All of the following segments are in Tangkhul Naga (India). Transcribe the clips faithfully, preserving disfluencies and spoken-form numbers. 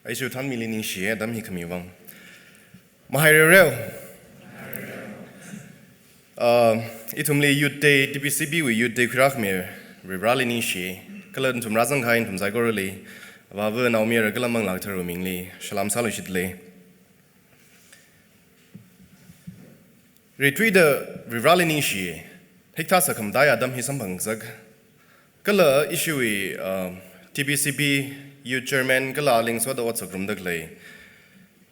Aishu thanmili ningshiya, atam hi khamiwui vang. Mahairereo. Uh, ithumli Youth Day, T B C B wui Youth Day khuirakmi Varivarāli ningshi. Kala nathum rāzangkahai nathum saikorali, Avāva Naomayara kala Manglā Katharawui mingli salam sāluishitlei. Rithuida Varivarāli ningshi, hikathā sakhamataiya atam hi samphangzak. Kala ishiwui, uh, T B C B Youth Chairman kala alingsoda ot sāngarumda khalei.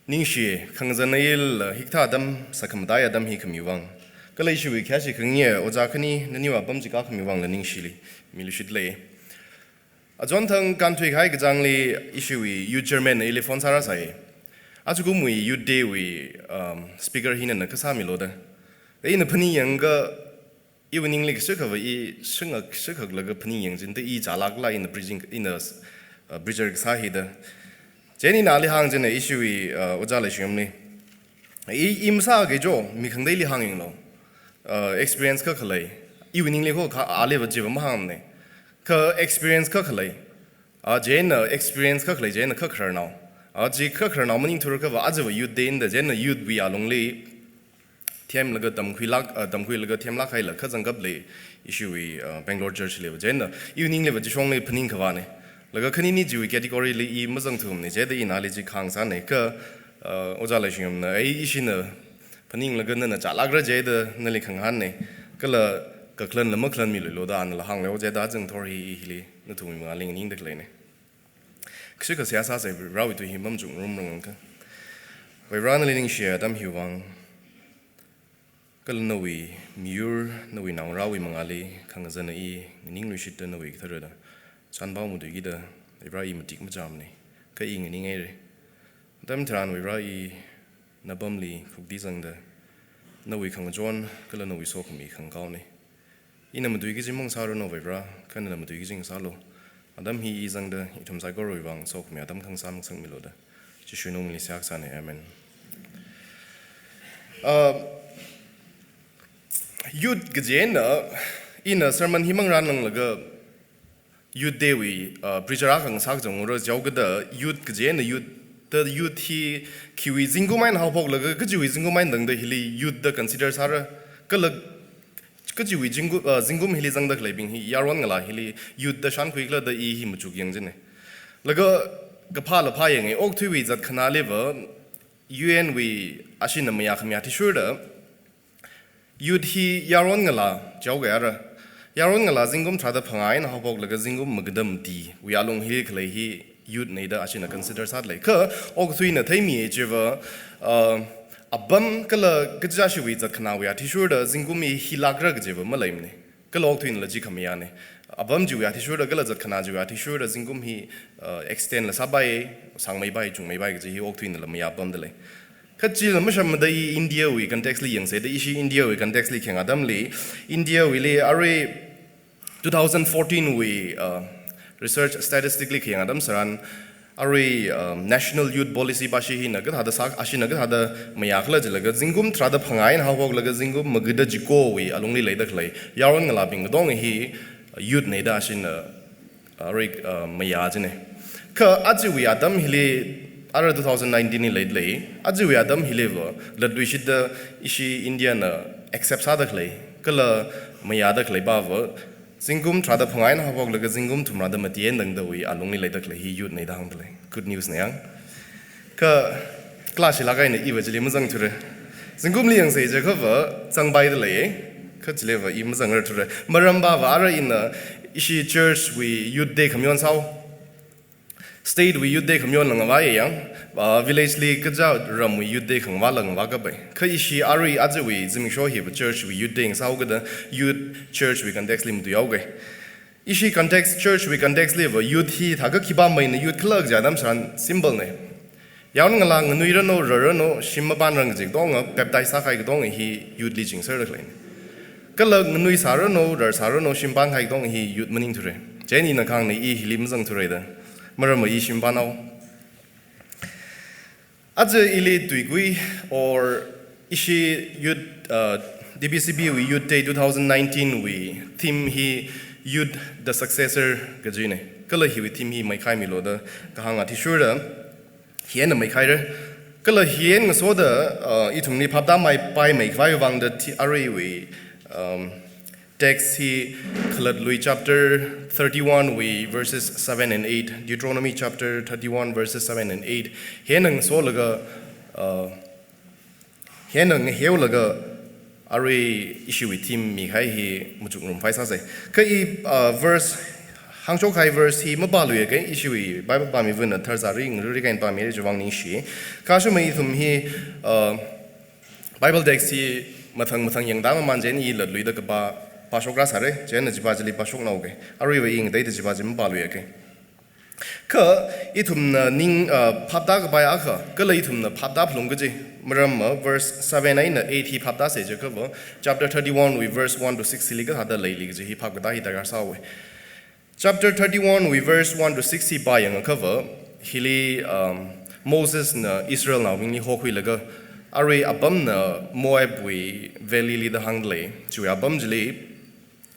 Ningshi, khangazan eina hikathā atam sakhamataiya atam hi khamiwui vang. Kala ishiwui khayāshi khangayi ojā khani naniwui apam chika khamiwui vangla ningshili, miluishitlei. Achonthang kānthuikahai kachāngli ishiwui Youth Chairman ili phone sārāsai. Ajakumwui Youth Day wui, um, speaker hi nana kasā milu da. Ina phaningyangakha iwui ningli kashakava i shingak shingak laga phaningyangchinda i chālakla ina preaching, ina, uh, preacher kasā hi da. Chieina ali hāngchina ishiwui, uh, ojā Leishiyumli. I, i masākahai jo, mi khangateili hāngyanglu. Uh, experience kakhalei. Iwui ningli kho kha aliva chiva mahāngmana. Kha experience kakhalei. A, chieina experience kakhalei chieina kakhararnao. A, chi kakhararnao maningthurakhava aja va Youth Day da chieina youth wui alungli themlaga tamkhuilak, a, tamkhuilaga themlak haila kazang kaplei ishiwui, a, Bangalore Church liva. Chieina iwui ningliva chishongli phaningkhavana. Laga khanini chiwui category li i mazangthumana chieina ina ali chi khāngsāna kha, a, ojā Leishiyumna, ei ishina phaninglaga nana chālakra jida nali khangahānna. Kala kakhalanla makhalanmiluilu da anala hānglu jida zangthor hi i hili nathumwui mangāli nganingda khaleina. Kashika seihā sāsa Varivarāwui tui hi mamachukngarumrangakha. Varivarā nali ningshiya atam hiwui vang. Kala nawui miyur, nawui naongarāwui mangāli khangazana i nganingluishitda nawui kathara da. Chānpao matuikida, Varivarā i matik machāmana. Kha i nganingaira. Atam tharan Varivarā i napamli khuktizangda, nawui khangachon, kala nawui sokhami khangakaona. Ina matuiki kaji mangasāranu Varivarā, kha nana matuiki kaji ngasālu. Atam hi i zangda, ithum saikorawui vang sokhami atam khangasā ngasakmilu da. Jishuwui mingli seihā kasāna, amen. Uh, youth kajina, ina sermon hi mangarānlanglaga, Youth Day wui, uh, preacher akha ngasā kachang ura jihaokida, youth kajina youth da youth hi khiwui zingkum eina haophoklaga, kajiwui zingkum eina tangda hili youth da consider sāra, kala kajiwui zingku-, uh, zingkum hili zangda khaleibing hi, yaron ngalā hili youth da shānkhuikhala da i hi machukyangchina. Laga kaphāla phāyanga, okathuiwui zatkhanāliva, U N wui ashina mayā khami athishurda, youth hi yaron ngalā jihaokahai ara. Yaron ngalā zingkum tharāda phangā eina haophoklaga zingkum magada matiwui alung hili khalei hi youth na da ashina consider sāda lei. Kha okathuina theimiya chiva, uh, apam kala kaja shiwui zatkhanāwui athishurda zingkum hi hilākra kajiva maleimana. Kala okathuinala chi khamayāna. Apam chiwui athishurda kala zatkhanā chiwui athishurda zingkum hi, uh, extend la sāpai, sāngmeipai, chungmeipai kaji hi okathuinala mayā pamda lei. Kha chila mashammada i India wui context li yangsei da, ishi India wui context li khayang atamli, India wuili arui two thousand fourteen wui, uh, research statistic li khayang atam tharan, arui, uh, National Youth Policy pashi hina kathāda sā, ashina kathāda mayākhala jilaga, zingkum tharāda phangā eina haophoklaga zingkum magada chikowui alungli leida khalei yaron ngalābing katonga hi, uh, youth na da ashina, uh, arui, uh, mayāchina. Kha ajawui atam hili, ara two thousand nineteen li leida lei, ajawui atam hiliva, latluishitda ishi India na accept sāda khalei, kala mayāda khalei pava, zingkum tharāda phangā eina haophoklaga zingkum thumrāda mati eina tangdawui alungli leida khalei hi youth na da hāngda lei. Good news na yang. Kha class shilāk eina iva chili mazangthura. Zingkumli yangsei jiakhava zangpaida lei. Kha chiliva i mazangrarthura. Maram pava ara ina ishi church wui Youth Day khamayon sāhao. State wui Youth Day khamayonla ngavāya yang, ah, village li kaja ramwui Youth Day khangavāla ngavā kapai. Kha ishi arui ajawui zimiksho hiva church wui Youth Day ngasāhaokida youth church wui context li matuihaoka. Ishi context, church wui context liva youth hi thākha khipā maina youth khala kaja atam tharan simple na. Yaron ngalā nganuiranu, rarranu, shim mapānrang kaji katonga, baptize sākahai katonga hi youth li chingserda khaleina. Kala nganui sāranu, rar sāranu, shim pānkahai katonga hi youth maningthura. Chieina ina kahāngna i hili mazangthura da. Maramva i shim pānhao. Aja ili tuikui or ishi youth, uh, T B C B wui Youth Day two thousand nineteen wui theme hi Youth the Successor kajina. Kala hiwui theme hi maikhai milu da kahāng athishurda. Hi eina meikhaira. Kala hi eina ngasoda, uh, ithumli phaptāmei, paimeikhavai vangda thi aruiwui, um, text hi Khalatlui chapter thirty-one wui verses seven and eight, Deuteronomy chapter thirty-one verses seven and eight. Hi eina ngasolaga, uh, hi eina ngaheolaga arui ishiwui theme mikahai hi machukngarumphai sāsa. Kha i, uh, verse, hāngshok kahai verse hi mapāluiakha, ishiwui Bible pāmivana tharzari ngaruri kahaina pāmira chiwui vang ningshi. Kha shimei ithum hi, uh, Bible text hi mathang mathang yangda maman chieina i latluida kapā pāshok rāsāra, chieina chiva chili pāshoknaoka. Aruiva i ngateida chiva chi mapāluiakha. Kha ithumna ning, uh, phaptākapai akha, kala ithumna phaptā phalung kaji, maramva verse seven eina eight hi phaptāsa jiakhava, chapter thirty-one wui verse one to six hili kathāda leili kaji hi phapkatā hi darkar sāhaowa. Chapter thirty-one wui verse one to six hi pāyangakhava, hili, um, Mosesna Israelnaobingli hokhuilaga, arui apamna Moabwui valley li da hāngdalei, chiwui apam chili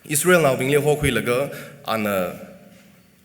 Israelnaobingli hokhuilaga, ana,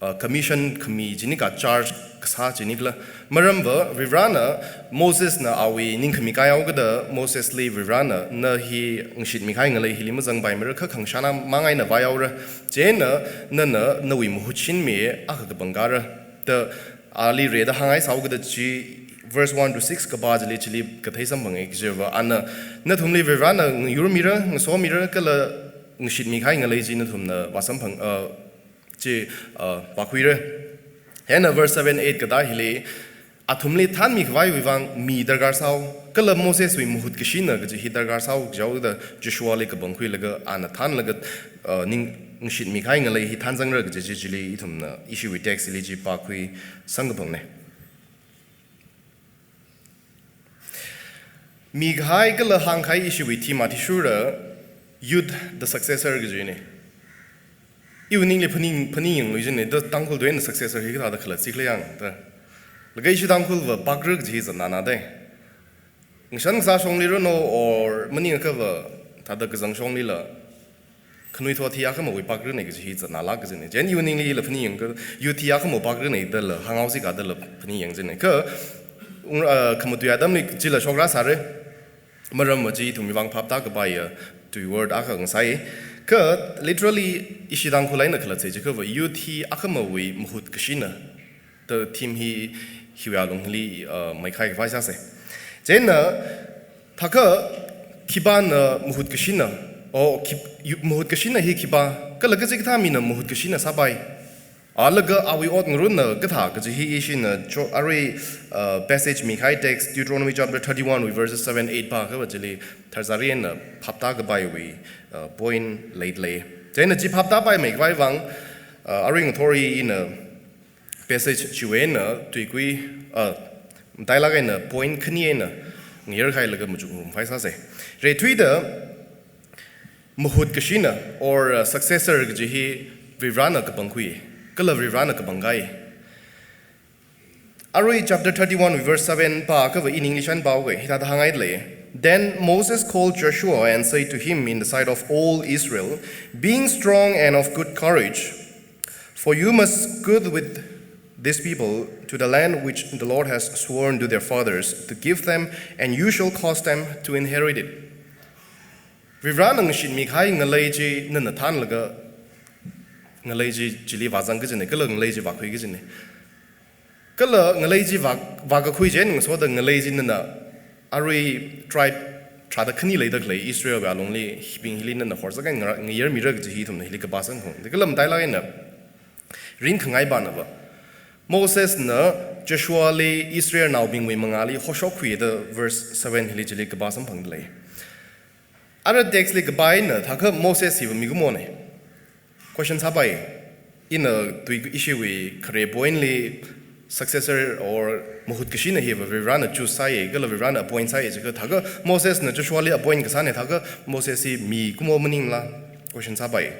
uh, commission khami chini kha, charge kasā chini khala. Maramva Varivarana Mosesna awui ningkhami kaihaokida Mosesli Varivarana, na hi ngashitmi kahai ngalei hili mazangpaimara, kha khangashāna mang eina vāhaora. Chieina nana nawui mahut shinmi akha kapangkara da ali rida hāngngai sāhaokida chi verse one to six kapā chili, chili kathei samphanga. Kajiva ana nathumli Varivarana ngayurmira, ngasomira, kala ngashitmi kahai ngalei chi nathumna vāsamphang, uh, chi, uh, vākhuira. Hi eina verse seven, eight katā hili, athumli thānmikhavaiwui vang mi darkar sāhao, kala Moseswui mahut kashina kaji hi darkar sāhao, kajihaoda Joshuali kapangkhuilaga ana thānlaga, uh, ning ngashitmi kahai ngalei hi thānzangra kaji chi chili ithumna ishiwui text li chi pākhui sangkaphangna. Mikahai kala hāngkahai ishiwui theme athishurda Youth the Successor kajina. Iwui ningli phaning, phaningyangluijina, da Tangkhul tuina successor hi kathāda khalatsi khala yang da. Laga ishi Tangkhulva pākra kaji hi zatnānā da. Ngashan kasā shongli ranu or maningakhava thāda kazang shonglila, khanuithot hi akhamawui pākrana kaji hi zatnālāk kajina. Chieina iwui ningli ila phaningyangakha, youth hi akhama pākrana dala hānghaosi kha dala phaningyangchina. Kha, ung, uh, khamatui atamli chila shok rāsāra. Maramva chi ithumwui vang phaptākapaiya tui word akha ngasai. Kha literally ishi Tangkhul eina khalatsei jiakhava youth hi akhamawui mahut kashina da theme hi hiwui alungli, uh, meikhai khavai sāsa. Chieina thākha khipāna mahut kashina, o khip-, yu-, mahut kashina hi khipā, kala kachikathā mina mahut kashina sāpai, a laga awui ot ngarumna kathā kaji hi ishina cho-, arui, uh, passage mikahai text Deuteronomy chapter thirty-one wui verses seven, eight pāakhava chili tharzari eina phaptākapaiwui, uh, point leidalei. Chieina chi phaptāpaimeikhavai vang, uh, arui ngathor hi ina passage chiwui eina tuikui, uh, matailāk eina point khani eina ngayurhailaga machukngarumphai sāsa. Reithuida mahut kashina or, uh, successor kaji hi Varivarana kapangkhui, kala Varivarana kapangkahai. Arui chapter thirty-one verse seven pāakhava in English eina pāhaoga, hithāda hānghaidalei. Then Moses called Joshua and said to him in the sight of all Israel, "Being strong and of good courage, for you must go with this people to the land which the Lord has sworn to their fathers to give them, and you shall cause them to inherit it." Varivarana ngashitmi kahai ngalei chi nana thānlaga ngalei chi chili vāzang kajina, kala ngalei chi vākhui kajina. Kala ngalei chi vā, vākakhui chieina ngasoda ngalei chi nana arui tribe tharāda khani leida khalei Israelwui alungli hibing hili nana horzak eina ngara-, ngayurmira kaji hi ithumna hili kapā samphang. Kala matailāk eina ringkhangai pānava, Mosesna Joshuali Israelnaobingwui mangāli hoshok khuida verse seven hili chili kapā samphangdalei. Ara text li kapā eina thākha Moses hiva mikumona. Question sāpai. Ina tui ishiwui khare point li successor or mahut kashina hiva Varivarana choose sāya, kala Varivarana appoint sāya jiakha thākha Mosesna Joshuali appoint kasāna, thākha Moses hi mikumo maningla? Question sāpai.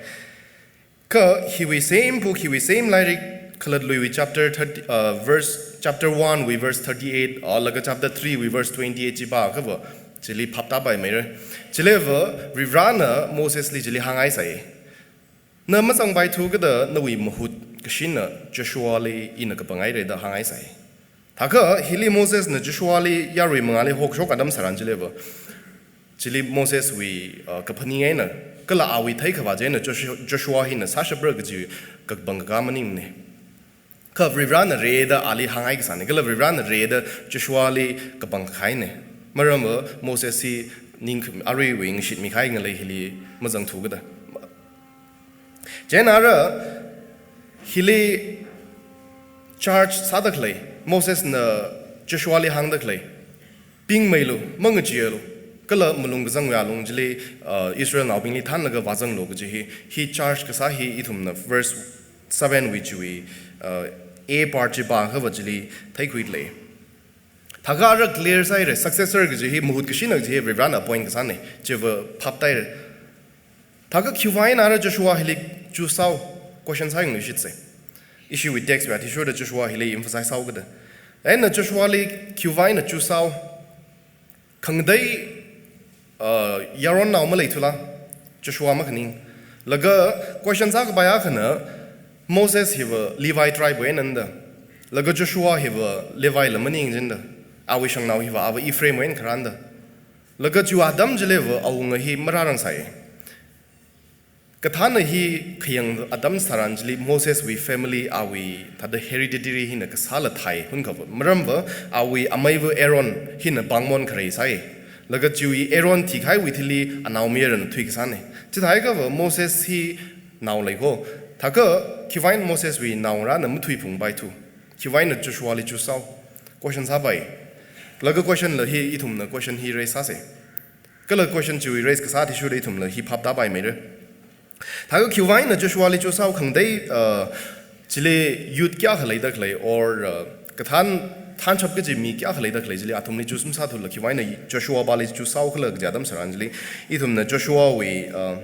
Kha hiwui same book, hiwui same lairik Khalatlui wui chapter thirty, uh, verse, chapter one wui verse thirty-eight, uh, laga chapter three wui verse twenty-eight chi pāakhava chili phaptāpaimeira. Chiliva Varivarana Mosesli chili hāngngaisai. Na mazangpaithu kajida nawui mahut kashina Joshuali ina kapanghaira da hāngngaisai. Thakha hili Mosesna Joshuali yarui mangāli hokshok atam tharan chiliva, chili Moseswui, uh, kaphaning eina, kala awui theikhavā chi eina Joshua, Joshua hina sāshapra kaji kapangkakā maningmana. Kha Varivarana rida ali hānghai kasāna, kala Varivarana rida Joshuali kapangkahaina. Maramva Moses hi ningkhami aruiwui ngashitmi kahai ngalei hili mazangthu kada. Chieina ara hili charge sāda khalei, Mosesna Joshuali hāngda khalei, pingmeilu, mangacheealu, kala malung kazangwui alung chili, uh, Israelnaobingli thānlaga vāzanglu kaji hi, hi charge kasā hi ithumna verse seven wui chiwui, uh, A part chi pākhava chili theikhuida lei. Thakha ara clear sāhaira, successor kaji hi, mahut kashina kaji hi Varivarana appoint kasāna, chiva phaptāhaira. Thakha khiwuivang eina ara Joshua hili choose sāhao, question sāyangluishitsa. Ishiwui text wui athishurda Joshua hili emphasize sāhao kada. Eina Joshuali khiwuivang eina choose sāhao, khangatei, uh, yaronnao maleithula, Joshua makhaning. Laga question sākapai akhana, Moses hiva Levi tribe wui einana da. Laga Joshua hiva Levila maning jina da. Awui shangnao hiva ava Ephraimwui eina kharāna da. Laga chiwui atam chiliva awunga hi marārangsai. Kathāna hi khayang atam tharan chili Moseswui family awui thāda hereditary hina kasāla thai hunkhava. Maramva awui ameiva Aaron hina pāngmon kharei sāi. Laga chiwui Aaron thikahaiwui thili anaomayarana thuikasāna. Chithāhaikava Moses hi nao leiko. Thakha khiwuivang Moseswui naongarāna mathuiphungpaithu. Khiwuivangna Joshuali choose sāhao. Question sāpai. Laga question la hi ithumna question hi raise sāsa. Kala question chiwui raise kasā athishurda ithumla hi phaptāpaimeira. Thakha khiwuivangna Joshuali choose sāhao, khangatei, uh, chili youth kayākha leida khalei, or, uh, kathān, thānshap kaji mi kayākha leida khalei chili athumli choose masāthula khiwuivangna Joshua pali choose sāhao khala kaji atam tharan chili, ithumna Joshuawui, uh,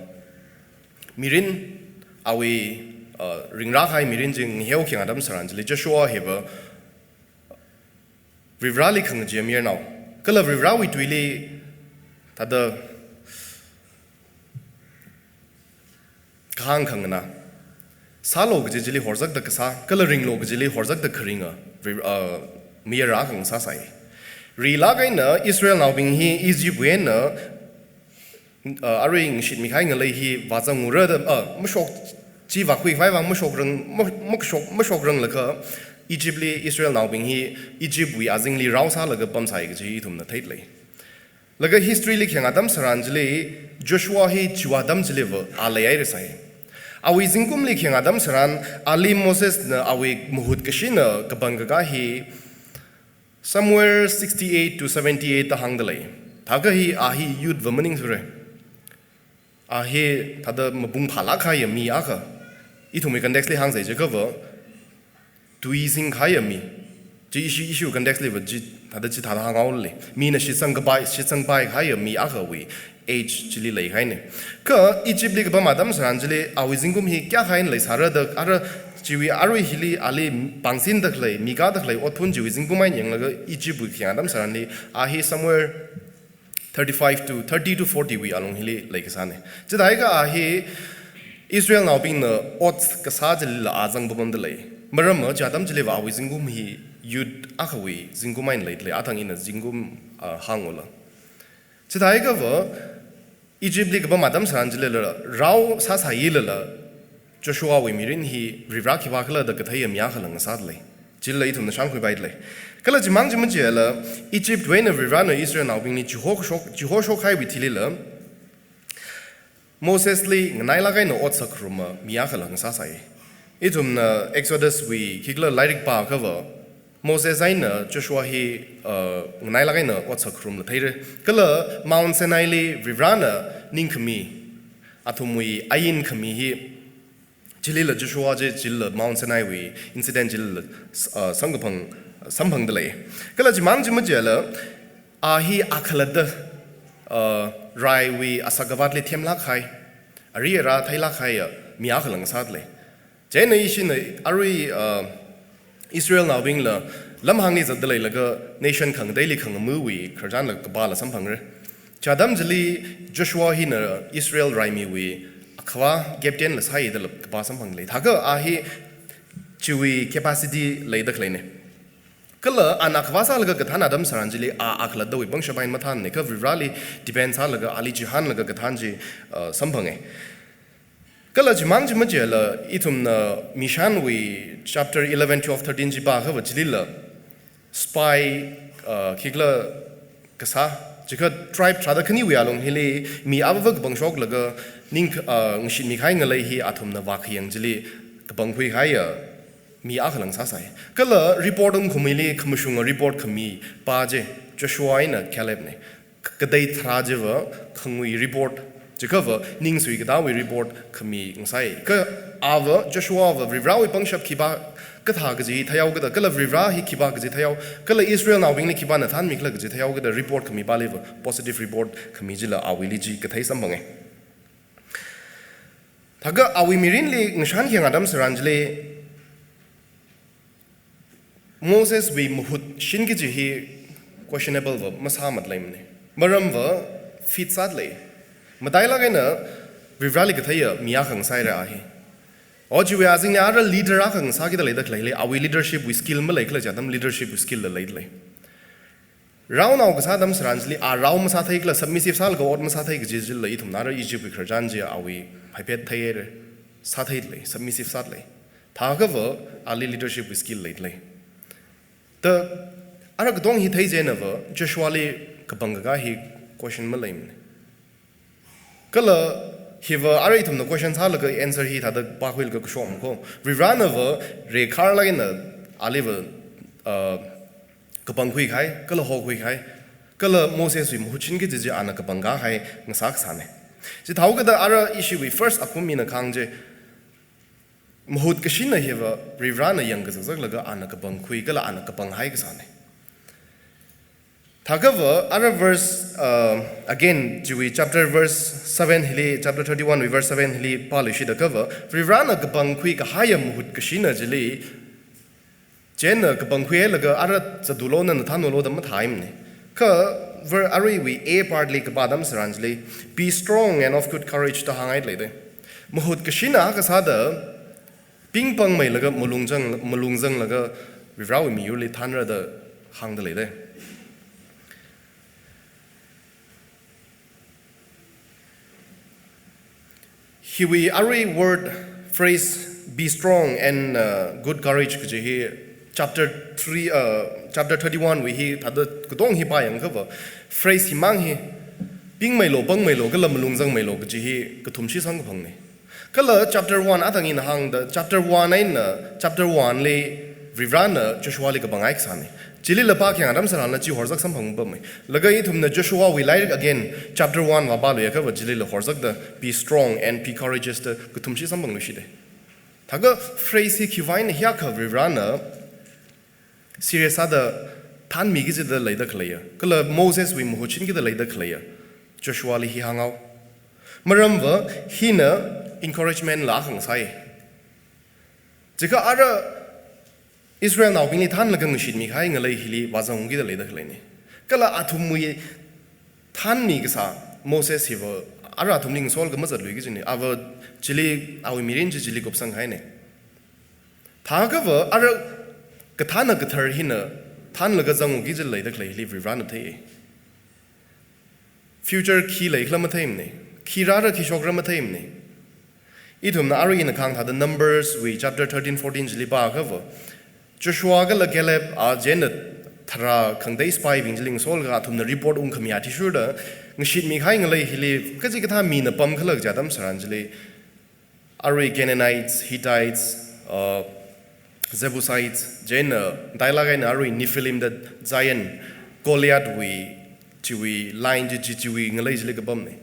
mirin, awui, uh, ringrā kahai mirin chi ngaheo khayang atam tharan chili Joshua hiva Varivarali khangachee mayarnao. Kala Varivarawui tuili thāda kahāng khanganā. Sālu kaji chili horzakta kasā, kala ringlu kajili horzakta kharinga, Vari-, uh, mayara akha ngasāsai. Rilāk eina Israelnaobing hi Egyptwui eina uh, arui ngashitmi kahai ngalei hi vāzangra da, uh, mashok, chi vākhuikhavai vang mashokrang, ma-, makashok, mashokranglakha Egyptli Israelnaobing hi Egyptwui azingli rao sālaga pamsai kaji ithumna theida lei. Laga historyli khayang atam tharan chili Joshua hi chiwui atam chiliva a leihairasai. Awui zingkumli khayang atam tharan ali Mosesna awui mahut kashina kapangkakā hi somewhere sixty-eight to seventy-eight da hāngda lei. Thakha hi a hi youth va maningsura. A hi thāda mapung phālāk kahaiya mi akha. Ithumwui contextli hāngsai jiakhava, tui singkahaiya mi. Chi ishi, ishiwui contextliva chi, thāda chithāda hānghaowa lei. Mina shitsang kapai, shitsangpai kahaiya mi akhawui age chili leikahaina. Kha Egyptli kapam atam tharan chili awui zingkum hi kayākha eina leisāra da, ara chiwui arui hili ali pāngsinda khalei, mikāda khalei otphun chiwui zingkum eina yanglaga Egyptwui khayang atam tharanli, a hi somewhere thirty-five to, thirty to forty wui alung hili leikasāna. Chithāhaikha a hi Israelnaobingna ot kasā chilila a zangpamda lei. Maramva chi atam chiliva awui zingkum hi youth akhawui zingkum eina leida lei, athang ina zingkum, ah, hāngula. Chithāhaikhava, Egyptli kapam atam tharan chilila, rao sāsāilala, Joshuawui mirin hi Varivara khipākhala da katheiya mi akhala ngasāda lei. Chila ithumna shānkhuipaida lei. Kala chimang chi machiala, Egyptwui eina Varivarana Israelnaobingli chihokshok, chihoshok kahaiwui thilila, Mosesli nganailāk eina ot sākharuma mi akhala ngasāsai. Ithumna Exoduswui khikhala lairik pāakhava, Moses eina Joshua hi, uh, nganailāk eina ot sākharumla theira. Kala Mount Sinaili Varivarana ningkhami, athumwui ain khami hi, chilila Joshua chi, chilila Mount Sinaiwui incident chilila, uh, samkaphang, samphangda lei. Kala chimang chi machiala, a hi akhalatta, uh, raiwui asak avatli themlāk kahai, ari ara theilāk kahaiya mi akhala ngasāda lei. Chieina ishina arui, uh, Israelnaobingla lamhāngli zatda leilaga nation khangateili khangamawui khararchanla kapāla samphangra. Chi atam chili Joshua hina Israel raimiwui akhava captainla sāi dala kapā samphangda lei. Thakha a hi chiwui capacity leida khaleina. Kala ana khavā sālaga kathān atam tharan chili a akhalattawui pangshap eina mathānne, kha Varivarali depend sālaga ali chihānlaga kathān chi, uh, samphange. Kala chimang chi majila ithumna Mishanwui chapter eleven, twelve, thirteen chi pākhava chilila spy, uh, khikhala kasā, chikha tribe tharāda khaniwui alung hili mi avava kapangshoklaga ning, uh, ngashitmi kahai ngalei hi athumna vākhayang chili kapangkhui kahaiya mi akhalang sāsai. Kala report ungkhuimili khamashunga report khami pa chi Joshua eina Caleb ne. K-, katei tharā chiva khangui report, chikhava ningsui katāwui report khami ngasai. Kha ava, Joshua va Varivarawui pangshap khipā kathā kaji theihaokida, kala Varivara hi khipā kaji theihaowa, kala Israelnaobingli khipāna thānmikhala kaji theihaokida report khami paliva positive report khami chila awuili chi kathei samphange. Thākha awui mirinli ngashan khayang atam tharan chili Moseswui mahut shin kaji hi questionable va masāmatleimane. Maramva fit sāda lei. Matailāk eina Varivarali katheiya mi akha ngasaira a hi. O chiwui azingli ara leader akha ngasākida leida khaleili, awui leadershipwui skill maleikhala chi atam leadershipwui skill la leida lei. Raonao kasā atam tharan chili a rao masātheikhala, submissive sālaga ot masāthei kaji chila ithumna ara Egyptwui khararchan chi awui haiphet theihaira, sātheida lei, submissive sāda lei. Thākhava ali leadershipwui skill leida lei. Ta ara katonga hi thei chieina va Joshuali kapangkakā hi question maleimane. Kala hiva ara ithumna question sālaga answer hi thāda pākhuilaga kashok makho. Varivarana va reikharlāk eina aliva, uh, kapangkhui kahai, kala hokhui kahai, kala Moseswui mahut shin kaji chi ana kapangkā kahai ngasā kasāne. Chithāhaokida ara ishiwui first akhum ina kahāng chi, mahut kashina hiva Varivarana yangkazakzaklaga ana kapangkhui kala ana kapanghai kasāne. Thākhava ara verse, uh, again, chiwui chapter verse seven hili, chapter thirty-one wui verse seven hili pāluishida khava, Varivarana kapangkhui kahaiya mahut kashina chili, chieina kapangkhuihailaga ara zatulu, nana thānulu da mathāhaimane. Kha ver aruiwui A part li kapā atam tharan chili, "Be strong and of good courage," da hānghaida leide. Mahut kashina kasāda pingpangmeilaga malung zang, malung zanglaga Varivarawui miyurli thānra da hāngda leide. Hiwui arui word phrase "be strong and, uh, good courage" kaji hi chapter three, uh, chapter thirty-one wui hi thāda katonga hi pāyangkhava phrase himang hi pingmeilu, pangmeilu, kala malung zangmeilu kaji hi kathum shitsang kaphangne. Kala chapter one athang ina hāngda, chapter one eina chapter one li Varivarana Joshuali kapanghai kasāne. Chilila pākhayang atam tharanla chi horzak samphang pamei. Laga ithumna Joshuawui lairik again chapter one va pāluiakhava chilila horzakda "Be strong and be courageous" da kathum shi samphangluishide. Thākha phrase hi khiwui eina hiyākha Varivarana serious sāda thānmiki kajida leida khaleiya, kala Moseswui mahut shinkida leida khaleiya Joshuali hi hānghao. Maramva hina encouragement la akha ngasai. Chikha ara Israelnaobingli thānlaga ngashitmi kahai ngalei hili vāzangkida leida khaleine. Kala athumwui thānmi kasā Moses hiva ara athumli ngasoda mazatluiki kajine. Ava chili, awui mirin chi chili kupsang kahaine. Thākhava ara kathāna kathar hina thānlaga zangkida leida khalei hili Varivarana theiye. Future khi leikhala matheimane, khi rāra khi shokra matheimane. Ithumna arui ina kahāng thāda Numbers wui chapter thirteen, fourteen chili pākhava, Joshua kala Caleb a chieina tharā khangatei spy bing chili ngasolaga athumna report ungkhami athishurda ngashitmi kahai ngalei hili kachikathā mina pamkhala kaja atam tharan chili, arui Canaanites, Hittites, uh, Jebusites, chieina, uh, dailāk eina arui Nephilim da giant Goliath wui, chiwui line chi, chi, chiwui ngalei chili kapamne.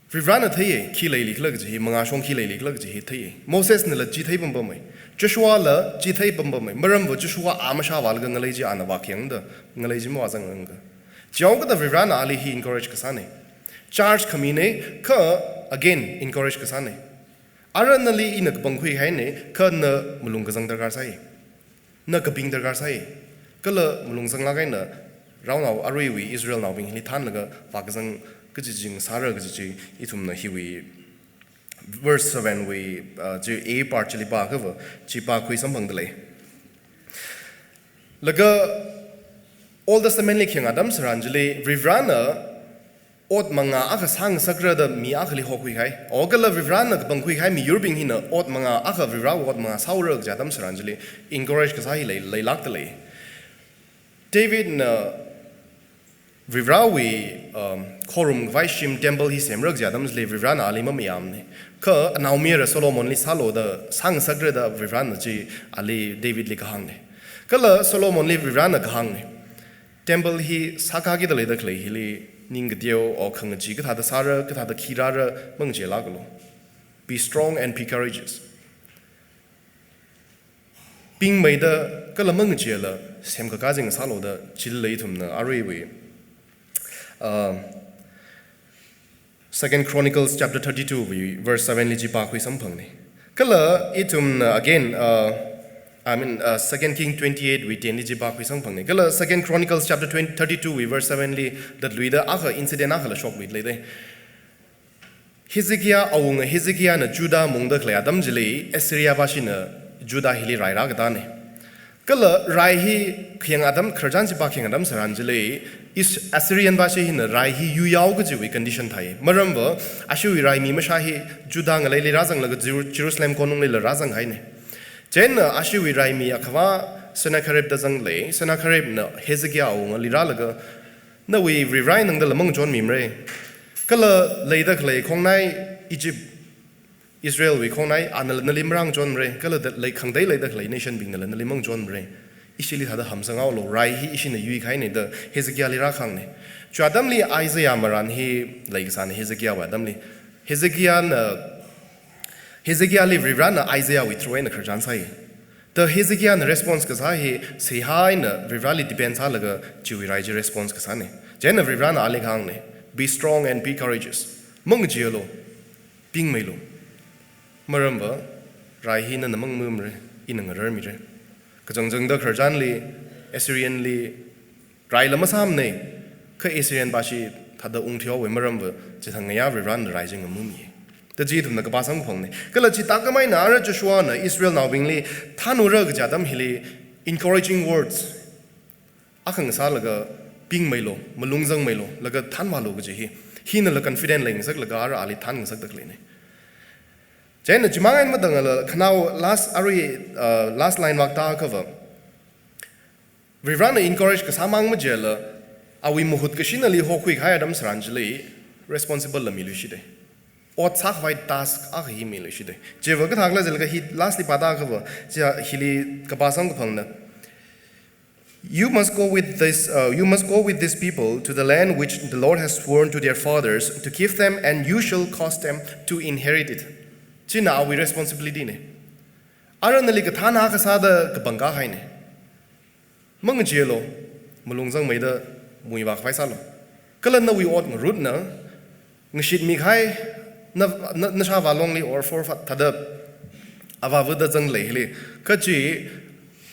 Varivarana theiye, khi leilikhala kaji hi, mangāshong khi leilikhala kaji hi theiye. Mosesnala chi thei pampamei. Joshuala chi thei pampamei. Maramva Joshua a mashāvālaga ngalei chi ana vākhayangda, ngalei chi mavāzanglanga. Chihaokida Varivarana ali hi encourage kasāne. Charge khamine, kha again encourage kasāne. Ara nali ina kapangkhui kahaine, kha na malung kazang darkar sai. Na kaping darkar sai. Kala malung zanglāk eina raonao aruiwui Israelnaobing hili thānlaga vākazang kaji chi ngasāra kaji chi ithumna hiwui verse seven wui, uh, chi A part chili pākhava, chi pākhui samphangda lei. Laga Old Testament li khayang atam tharan chili, Varivarana ot mangā akha sāngasakra da mi akhali hokhuikahai. O kala Varivarana kapangkhuikahai miyurbing hina ot mangā akha, Varivarawui ot mangā sāura kaja atam tharan chili, encourage kasā hi lei, leilākda lei. Davidna Varivarawui, um, khorum khavai shim temple hi semra kaja atam chili Varivarana ali mamayāmana. Kha anaomayara Solomonli sālu da sāngasakra da Varivarana chi ali Davidli kahāngna. Kala Solomonli Varivarana kahāngna, temple hi sākakida leida khalei hili ning kateo, o khangachee kathāda sāra, kathāda khi rāra, mangacheelākalu. Be strong and be courageous. Pingmeida kala mangacheela semkakā ching sālu da chili ithumna aruiwui, uh, Second Chronicles chapter thirty-two wui verse seven li chi pākhui samphangna. Kala ithumna again, uh, I mean, uh, Second King twenty-eight wui ten li chi pākhui samphangna. Kala Second Chronicles chapter twenty, thirty-two wui verse seven li datluida akha incident akhala shokluida leida. Hezekiah awunga Hezekiahna Judah mungda khalei atam chili, Assyria vāshina Judah hili rai rākatāna. Kala rai hi khayang atam, khararchan chi pākhayang atam tharan chili, Is-, Assyrian vāshi hina rai hi yuiyao kajiwui condition thai. Maramva, ashiwui raimi mashā hi Judah ngaleili rāzanglaga Jeru-, Jerusalem konunglila rāzanghaina. Chieina ashiwui raimi akhava Sennacherib da zangli, Sennacheribna Hezekiah awungali rālaga, nawui Varivara eina nangda lamang chonmimara. Kala leida khalei khongnai Egypt, Israelwui khongnai anala nali marāngchonmara, kala da lei khangatei leida khalei nationbingnala nali mangchonmara. Ishili thāda hamsanghaolu, rai hi ishina yuikahaina da Hezekiahli rākahāngna. Chi atamli Isaiah marān hi leikasāna Hezekiahwui atamli. Hezekiahna, Hezekiahli Varivarana Isaiahwui through eina khararchan sāi. Da Hezekiahna response kasā hi seihā eina Varivarali depend sālaga chiwui rai chi response kasāna. Chieina Varivarana ali kahāngna, "Be strong and be courageous." Mangacheelu, pingmeilu. Maramva, rai hi nana mangmamara, ina ngararmira. Kachangchangda khararchanli, Assyrianli, raila masāmana, kha Assyrian vāshi thāda ungthihaowa maramva, chithang ngayā Varivarana rai chi ngamami. Da chi ithumna kapā samkaphangna. Kala chithākhameina ara Joshuana Israelnaobingli thanura kaja atam hili encouraging words akha ngasālaga pingmeilu, malung zangmeilu, laga thanvālu kaji hi. Hinala confident leingasaklaga ara ali thanngasakda khaleina. Chieina chimang eina matangla khanao last arui, uh, last line vak tāakhava, Varivarana encourage kasāmang majiala, awui mahut kashinali hokhuikahai atam tharan chili responsible la miluishita. Ot sākhavai task akha hi miluishita. Chiva kathākhala jilaga hi lastli pātāakhava, chi hili kapā samkaphangna. "You must go with this, uh, you must go with these people to the land which the Lord has sworn to their fathers to give them, and you shall cause them to inherit it." China awui responsibility na. Ara nali kathāna kasāda kapangkā haina. Mangacheelu, malung zangmeida muivākhavai sālu. Kala nawui ot ngarutna, ngashitmikahai, na, na, nashāvā longli or forefat thāda avāva da zanglei hili, kachi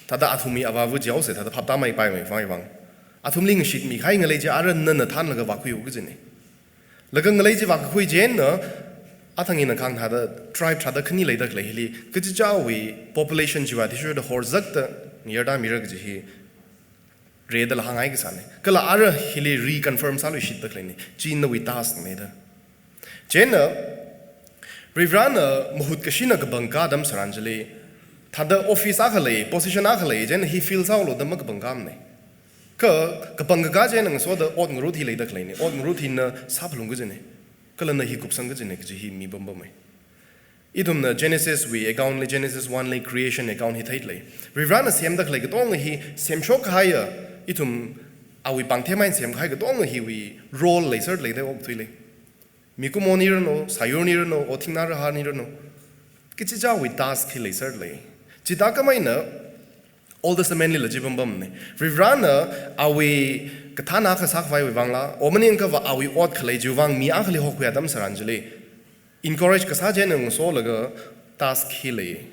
thāda athumwui avāva jihaosa, thāda phaptāmeipaimei vang vang. Athumli ngashitmikahai ngalei chi ara nana thanlaga vākhuiu kajina. Laga ngalei chi vākakhui chieina, athang ina kahāng thāda tribe thāda khani leida khalei hili, kachichāwui population chiva athishurda horzakta ngayarda mira kaji hi redala hāngngai kasāna. Kala ara hili reconfirm sāluishitda khaleina. Chi nawui task na da. Chieina, Varivarana mahut kashina kapangkā atam tharan chili, thāda office akha lei, position akha lei, chieina hi fill sāulu da makapangkāmana. Kha, kapangkakā chieina ngasoda ot ngarut hi leida khaleina. Ot ngarut hina sāphalung kajina. Kala na hi kupsang kajina kaji hi mipampamei. Ithumna Genesis wui account li, Genesis one li creation account hi theilei. Varivarana semda khalei katonga hi semshokkahaiya, ithum awui pāngthemai eina semkahai katonga hiwui role leisālei da okthuilei. Mikumoni ranu, sāyurni ranu, o thingnā rahāni ranu. Kachichāwui task hi leisālei. Chithākhameina, Old Testament lila chi pampamna. Varivarana awui kathāna kasā khavaiwui vangla, o maningkhava awui ot khalei chiwui vang mi akhali hokhui atam tharan chili, encourage kasā chieina ngasolaga task hi lei.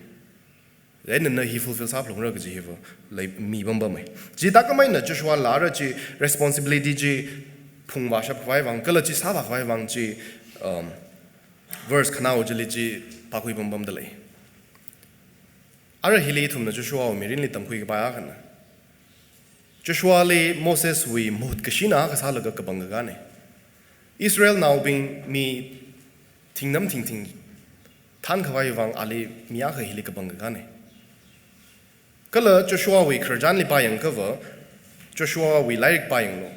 Chieina na hi fulfill sāphalungra kaji hiva lei mipampamei. Chithākhameina Joshuala ara chi responsibility chi phungvāshap khavai vang, kala chi sāvā khavai vang chi, um, verse khanao chili chi pākhui pampamda lei. Ara hili ithumna Joshuawui mirinli tamkhui kapai akhana. Joshuali Moseswui mahut kashina kasālaga kapangkakāne. Israelnaobing mi thingnam thingthing thānkhavai vang ali mi akha hili kapangkakāne. Kala Joshuawui khararchanli pāyangkava, Joshuawui lairik pāyanglu.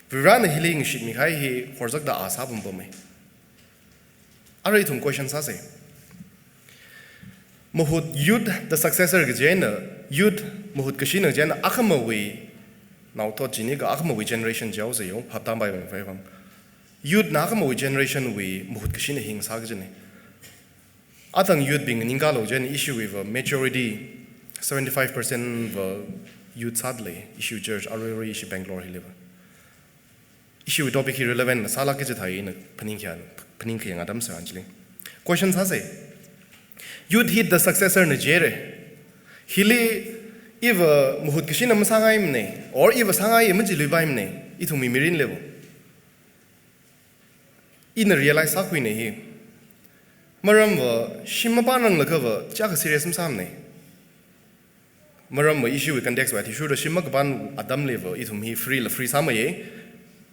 Varivarana hili ngashitmikahai hi horzakda a sāpampamei. Arui ithum question sāsei. Mahut youth the successor kaji eina, youth mahut kashina kaji eina akhamawui naothot chini kha akhamawui generation jihaosei yo, phaptāmpai vang phai vang. Youthna akhamawui generationwui mahut kashina hi ngasā kajine. Athang youthbing ningkalo jen ishiwui va majority seventy-five percent va youth sāda lei, ishi church arui arui ishi Bangalore hili va. Ishiwui topic hi relevant sālāk kaji thāi ina phaningkhayang, phaningkhayang atam sāran chili. Question sāsei. Youth hi the successor na jire. Hili iva mahut kashina masāngaimane, or iva sāngai majiluipaimane, ithumwui mirinli va. Ina realize sākhuine hi. Maram va shim mapānranglakha va chiyākha serious masāmane. Maram va ishiwui context wui athishurda shim makapān atamli va ithum hi free la free sāmeiye.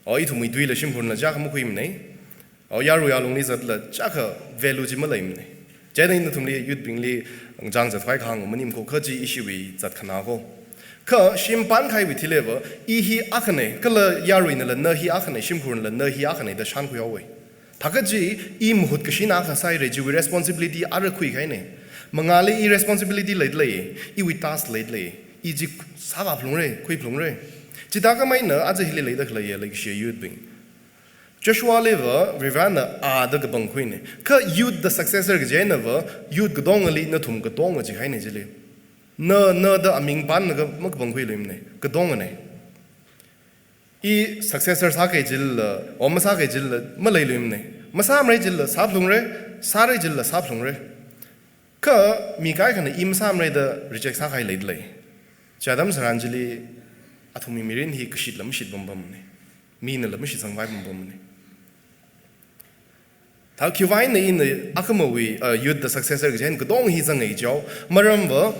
O ithumwui tuila shimkhurna chiyākha makhuimane. O yarui alungli zatla chiyākha value chi maleimane. Chieina ina nathumli youthbingli ngachang zatkhavai kahāng maning ko, kha chi ishiwui zatkhanā ko. Kha shim pānkahaiwui thili va, i hi akhane, kala yaruinala na hi akhane, shimkhurnala na hi akhane da shānkhuihaowei. Thākha chi i mahut kashina akha sāhaire, chiwui responsibility ara khuikahaine. Mangāli i responsibility leida lei, iwui task leida lei, i chi sāvā phalungre, khui phalungre. Chithākhameina aja hili leida khaleiya leikashiya youthbing. Joshuali va Varivarana a da kapangkhuine. Kha youth the successor kaji eina va, youth katongali nathum katonga jikahaine chili. Na, na da aming pānlaga makapangkhuiluimane, katongane. I successor sākahai chilila, o masākahai chilila maleiluimane. Masāmara chilila sāphalungre, sāra chilila sāphalungre. Kha mi kaikhana i masāmara da reject sākahai leida lei. Chi atam sāran chili athumwui mirin hi kashitla mashitpampamane. Minala mashitsangvaipampamane. Thākha khiwuivang eina ina akhamawui, uh, youth the successor kaji eina katong hi zanghai jihaowa. Maram va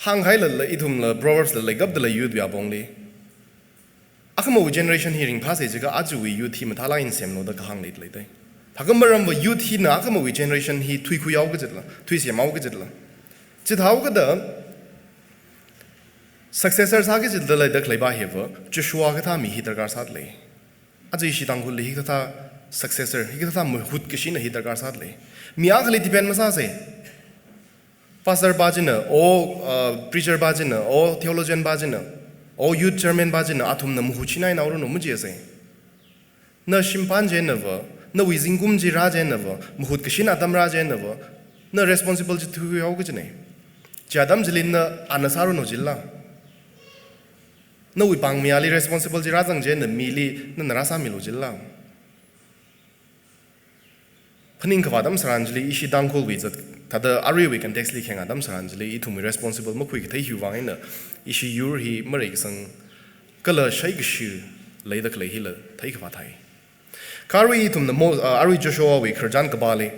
hānghailala ithumla Proverbs la leikapdala youthwui apongli. Akhamawui generation hi ringphāsei jiakha ajawui youth hi mathālāk eina semlu da kahāng leida lei dai. Thākha maram va youth hina akhamawui generation hi thuikhuihao kajila, thuisemhao kajila. Chithāhaokida successor sāki kajila leida khaleipa hi va, Joshua kathā mi hi darkar sāda lei. Aja ishi Tangkhulli hikathā successor, hikathā mahut kashina hi darkar sāda lei. Mi akhali depend masāsei. Pastor pa china, o, uh, preacher pa china, o theologian pa china, o youth chairman pa china, athumna mahut shinainaoranu majiasei. Na shimpān chieina va, nawui zingkum chi rā chieina va, mahut kashina atam rā chieina va, na responsible chi thuihao kajine. Chi atam chili na ana sāranu jila. Nawui pāngmiyali responsible chi rāzang chieina mili nana rāsāmilu jila. Phaningkhavā atam sāran chili ishi Tangkhulwui zat, thāda aruiwui context li khayang atam sāran chili ithumwui responsible makhui kathei hiwui vang eina ishi yur hi mareikasang kala shaikashi leida khalei hila theikhavā thai. Kha arui ithumna mo, ah, arui Joshuawui khararchan kapāli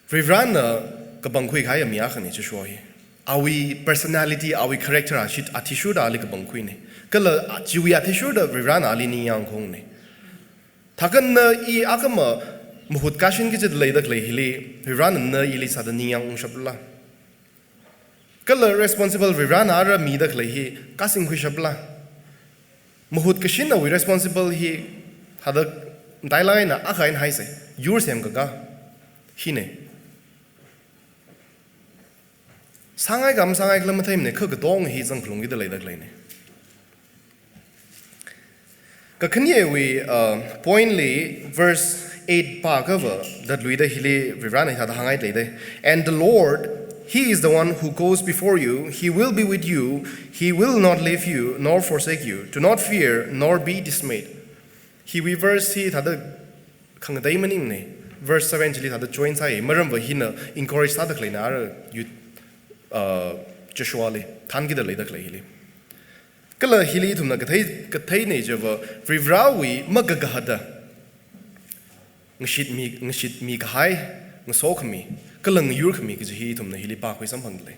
Varivarana kapangkhui kahai mi akhane Joshua hi. Awui personality, awui character ashi athishurda ali kapangkhuine. Kala chiwui athishurda Varivarana ali ningyāng khaungne. Thākha na i akhama mahut kashinki kajila leida khalei hili, Varivarana na ili sāda ningyāng ungshapla. Kala responsible Varivarana ara mida khalei hi kasingkhuishapla. Mahut kashinawui responsible hi thāda dailaina akha eina haisei, yur semkakā hine. Sāngaikha masāngaikhala matheimane, kha katong hi zangphalungki kajila leida khaleine. Kakhaneyawui, uh, point li verse eight pākha va, datluida hili Varivarana hithāda hānghai leida. And the Lord, He is the one who goes before you. He will be with you. He will not leave you nor forsake you. Do not fear nor be dismayed. Hiwui verse hi thāda khangatei maningne. Verse seven chili thāda join sāi. Maram va hina encourage sāda khaleina ara youth, uh, Joshuali thānki kajila leida khalei hili. Kala hili ithumna kathei, katheine chiva, Varivarawui makakahada ngashitmi, ngashitmi kahai, ngasokhami, kala ngayurkhami kaji hi ithumna hili pākhui samphangda lei.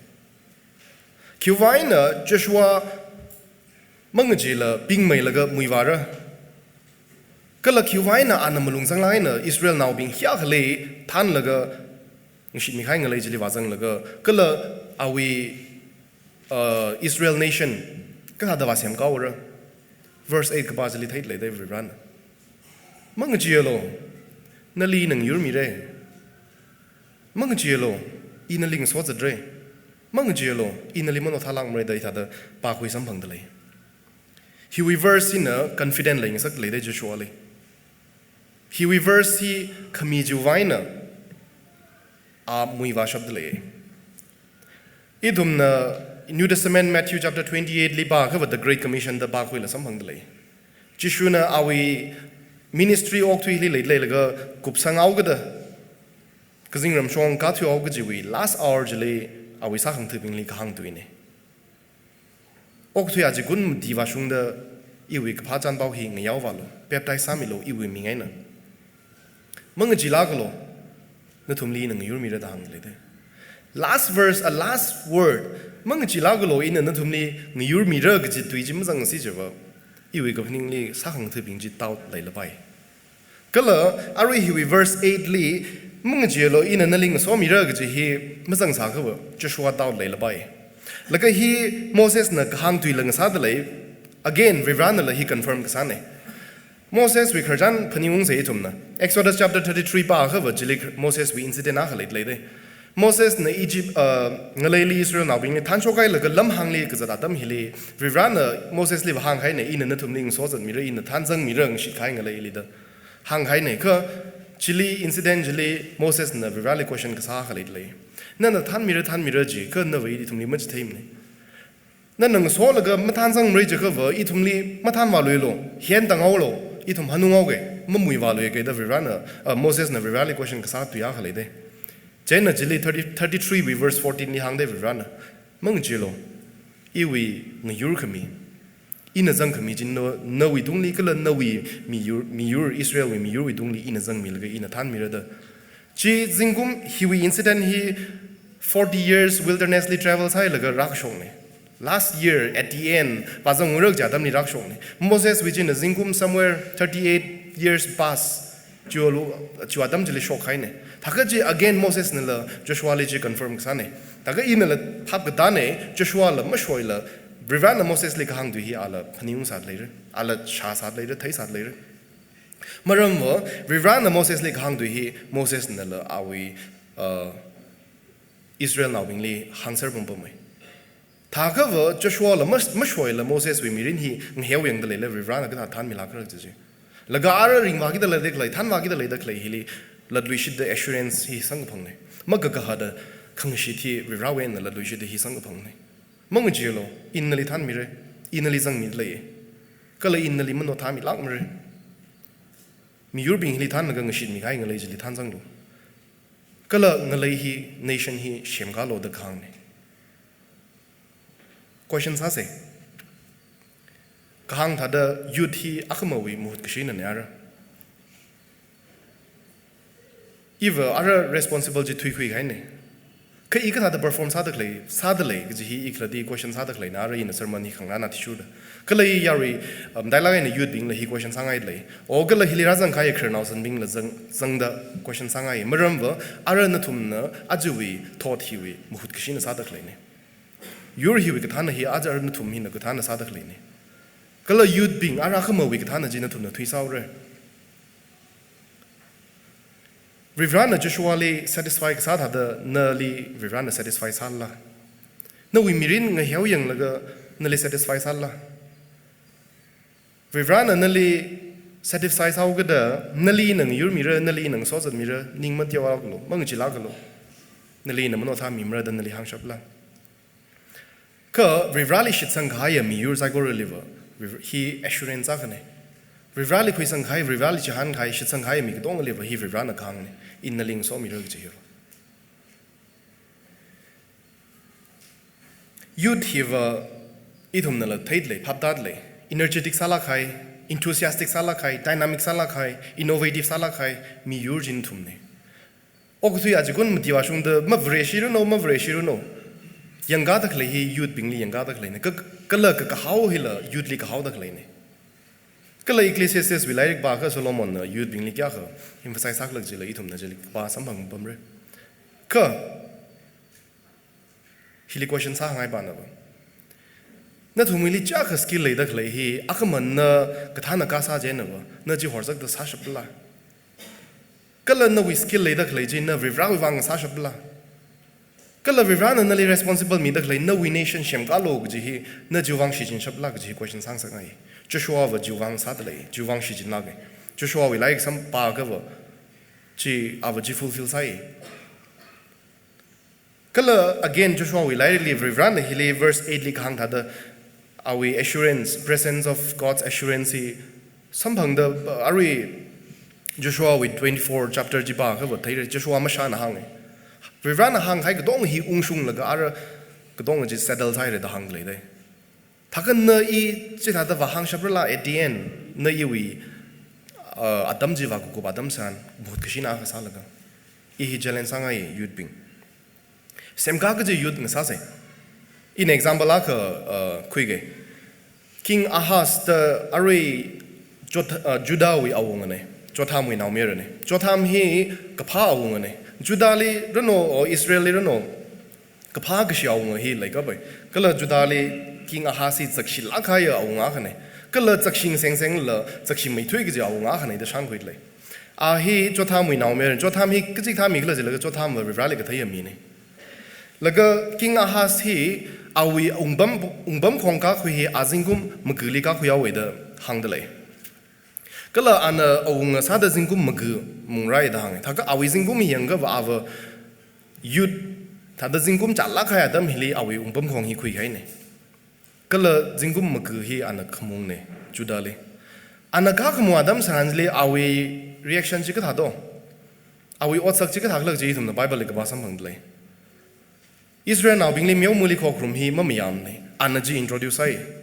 Khiwuivang eina Joshua mangacheela pingmeilaga muivāra. Kala khiwuivang eina ana malung zanglāk eina Israelnaobing hiyākhali thanlaga ngashitmikahai ngalei chili vāzanglaga, kala awui, uh, Israel nation kathāda vāsemkāhaora. Verse eight kapā chili theida lei da Varivarana. Mangacheealu, nali ina ngayurmira. Mangacheealu, ina nali ngasozatra. Mangacheealu, ina nali manothālākmara da hithāda pākhui samphangda lei. Hiwui verse hina confident leingasakda lei da Joshuali. Hiwui verse hi khami chiwuivang eina a muivāshapda lei. Ithumna New Testament Matthew chapter twenty-eight li pāakhava The Great Commission da pākhuila samphangda lei. Jishuna awui ministry okathuili leida leilaga kupsanghaokada, kazingram shong kathuihao kajiwui last hour chili awui sākhangatha̱bingli kahāng tuina. Okathui achikun mati vāshungda iwui kaphā chānpao hi ngayaovālu, baptize sāmilu iwui ming eina. Mangacheelākalu, nathumli ina ngayurmira da hāngda lei da. Last verse, a last word, mangacheelākalu ina nathumli ngayurmira kaji tui chi mazangsi chiakha, iwui kaphaningli sākhangatha̱bing chi doubt leilapai. Kala arui hiwui verse eight li, mangacheealu ina nali ngasomira kaji hi mazangsākhava Joshua doubt leilapai. Laga hi Mosesna kahāng tuila ngasāda lei, again, Varivaranala hi confirm kasāna. Moseswui khararchan phaningungsa ithumna. Exodus chapter thirty-three pāakhava chili Moseswui incident akha leida lei da. Mosesna Egypt, uh, ngaleili Israelnaobingli thanshok hailaga lamhāngli kazat atam hili, Varivarana Mosesli vāhāngkahaina, ina nathumli ngasozatmira, ina thanzangmira ngashitkahai ngaleili da hāngkahaina. Kha chili incident chili Mosesna Varivarali question kasā akha leida lei. Nana thanmira, thanmira ji, kha nava ithumli machitheimana. Nana ngasolaga mathanzangmara jiakhava ithumli mathanvāluilu, hen tanghaolu, ithum hanunghaoga, mamuivāluiga da Varivarana, uh, Mosesna Varivarali question kasā tui akha lei da. Chieina chili thirty, thirty-three wui verse fourteen li hāngda Varivarana, mangacheealu, iwui ngayurkhami, ina zangkhami chi na, nawui tungli kala nawui miyur, miyur Israelwui miyurwui tungli ina zangmilaga ina thanmira da. Chi zingkum hiwui incident hi forty years wilderness li travel sāhailaga rākashokna. Last year at the end, vāzangungra kaji atamli rākashokna. Moseswui china zingkum somewhere thirty-eight years pass, chiwuilu, chiwui atam chili shokkahaina. Thākha chi again Mosesnala Joshuali chi confirm kasāna. Thākha inala phap katāna, Joshuala mashoila, Varivarana Mosesli kahāng tui hi ala phaningungsāda leira, ala shāsāda leira, theisāda leira. Maramva, Varivarana Mosesli kahāng tui hi Mosesnala awui, uh, Israelnaobingli hāngser pampamma. Thākhava Joshuala mas-, mashoila Moseswui mirin hi ngaheoyangda leila Varivarana kathā thanmilākra kaji chi. Laga ara ringvākida leida khalei, thanvākida leida khalei hili latluishitda assurance hi samkaphangna. Makakahada khangashit hi Varivarawui eina latluishitda hi samkaphangna. Mangacheealu, ina nali thanmira, ina nali zangmida lei. Kala ina nali manothāmilākmara. Miyurbing hili thanlaga ngashitmikahai ngalei chili thanzanglu. Kala ngalei hi, nation hi semkālu da kahāngna. Question sāsa. Kahāng thāda youth hi akhamawui mahut kashinana ara. Iva ara responsible chi thuikhuikahaina. Kha i kathāda perform sāda khalei, sāda lei kaji hi i khaladi question sāda khaleina ara ina sermon hi khangarān athishurda. Kala i yarui, um, dialogue eina youthbingla hi question sāngaida lei. O kala hili rāzangkahai khararnao sanbingla zang, zangda question sāngai. Maramva ara nathumna ajawui thought hiwui mahut kashina sāda khaleina. Yur hiwui kathāna hi aja ara nathum hina kathāna sāda khaleina. Kala youthbing ara akhamawui kathāna chi nathumna thuisāhaora. Varivarana Joshuali satisfy kasā thāda nali Varivarana satisfy sālala? Nawui mirin ngaheoyanglaga nali satisfy sālala? Varivarana nali satisfy sāhaokada, nali ina ngayurmira, nali ina ngasozatmira, ning mateolākalu, mangacheelākalu. Nali ina manothāmimara da nali hāngshapla? Kha Varivarali shitsangkahaiya miyur saikoraliva, Variv-, hi assurance akhana. Varivarali khuisangkahai, Varivarali chihānkahai, shitsangkahaiya mi katonga liva hi Varivarana kahāngna, ina nali ngasomira kaji hiva. Youth hiva ithumnala theida lei, phaptāda lei, energetic sālākkahai, enthusiastic sālākkahai, dynamic sālākkahai, innovative sālākkahai miyur chi nathumna. Okathui achikun mati vāshungda mavareshiranu, mavareshiranu. yangkāda khalei hi youth bingli yangkāda khaleina. Ka, kala kakahao hila youth li kahaoda khaleina. Kala Ecclesiastes wui lairik pākha Solomon na youth bingli kayākha emphasize sākhala jila ithumna chili pā samphang pamra. Kha, hili question sāngai pāna va. Nathumwuili chiyākha skill leida khalei hi, akhamana kathāna kasā chieina va, na chi horzakta sāshapla. Kala nawui skill leida khalei chi na Varivarāwui vang sāshapla. Kala Varivarāna nali responsible mida khalei nawui nation semkālu kaji hi, na chiwui vang shichinshapla kaji hi question sāngasakngai. Joshua va chiwui vang sāda lei, chiwui vang shichinngai. Joshua wui lairik sampākha va, chi, ava chi fulfill sāi. Kala again Joshua wui lairikli Varivarāna hili verse eight li kahāng thāda, awui assurance, presence of God's assurance hi samphangda, arui Joshua wui twenty-four chapter chi pākha va theira, Joshua mashāna hānga. Varivarāna hāngkahai katonga hi ungshunglaga ara katonga chi settle sāhaira da hāngda leidai. Thākha na i chithāda vāhāngshaprala at the end, na iwui, uh, atam chi vākukup atam tharan, muhutkashina akha sālaga. I hi challenge sāngai youth bing. Semkā kaji youth na sāsai. Ina example akha, uh, khuiga. King Ahaz da arui Jot-, uh, Judah wui awungana. Jotham wui naomayarana. Jotham hi kaphā awungana. Judah li ranu, o Israel li ranu, kaphā kashi awunga hi leikapai. Kala Judah li King Ahaz hi zakshilāk kahaiya awunga akhana. Kala zakshi ngasengsengla zakshi meithui kaji awunga akhana da shānkhuida lei. A hi Jotham wui naomayara, Jotham hi kachikathā mi khala jilaga Jotham va Varivarāli katheiya mina. Laga King Ahaz hi awui wungpam, wungpamkhong kakhui hi a zingkum maguli kakhuihaowa da hāngda lei. Kala ana awunga sāda zingkum magu mungrāi da hānga. Thākha awui zingkum hi yangkha va ava youth thāda zingkum chālāk kahai atam hili awui wungpamkhong hi khuikahaina. Kala zingkum magu hi ana khamungna Judah li. Ana kakhamung atam tharanli awui reaction chi kathā do? Awui otsak chi kathā khala kaji ithumna Bible li kapā samphangda lei. Israelnaobingli meomali khokharum hi mamayāmana. Ana chi introduce sāi.